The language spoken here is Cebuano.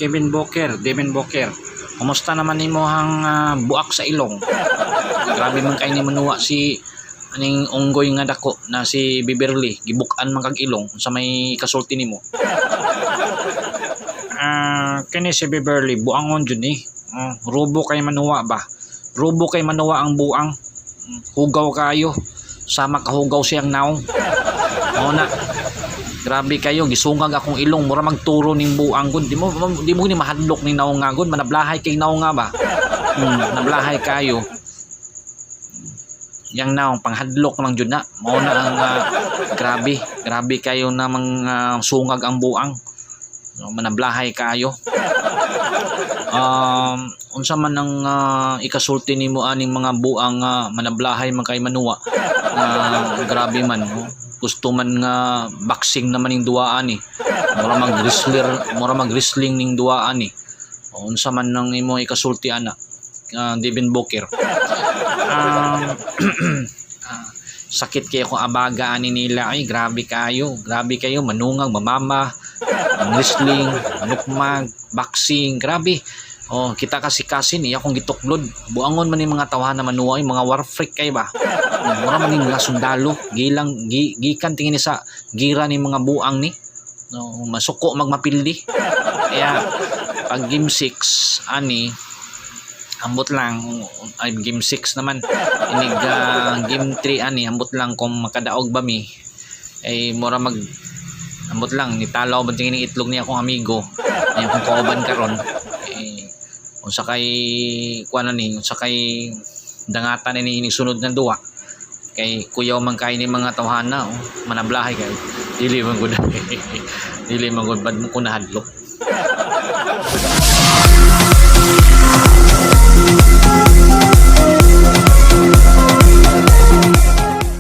Kevin Booker, Devin Booker. Kumusta naman nimo ang buak sa ilong? Grabe man kay ni manuwa si aning unggoy nga dako na si Beverly, gibukan man kag ilong. Unsa may kasulti nimo? Kini si Beverly buangon jud ni. Rubo kay manuwa ba? Rubo kay manuwa ang buang. Hugaw kayo. Sama kahugaw siyang naong. Mao na. Grabe kayo, gisungag akong ilong, mura magturo ning buang gud. Di mo ni mahadlok ning naong nga gud, manablahay kay naong nga ba? Nablahay kayo. Yang naong panghadlok lang jud na. Mao na ang grabe, grabe kayo na mga sungag ang buang. No, manablahay kayo. Unsa man ang ikasulti nimo aning mga buang manablahay man kay manuwa? Grabe man, no? Gusto man nga boxing naman ning duwaan ni. Mura mag wrestler, mura mag wrestling ning duwaan ni. O, unsa man nang imo ikasulti ana? Devin Booker. Sakit kayo kung abaga ani nila ay grabe kayo, grabe kayo manungag, mamama, wrestling, manukmag, boxing, grabe. Oh, kita kasi kasin iya akong gituklod. Buangon man ni mga tawhan na manuwa, ay mga war freak kay ba. Mura man ni mga sundalo, gilang gikan tingin ni sa gira ni mga buang ni. No, masuko magmapildi. Kaya pag game 6 ani ambot lang ay game 6 naman inig game 3 ani ambot lang kung makadaog ba mi ay mura mag ambot lang ni talaw ba tingin ni itlog ni akong amigo ni akong kauban karon eh unsa kay kuan na ni unsa kay dangatan ni ini sunod nga duwa kay kuyaw man kay ni mga tawhana, oh, manablahay kay dili man gud bad mo ko nahadlok.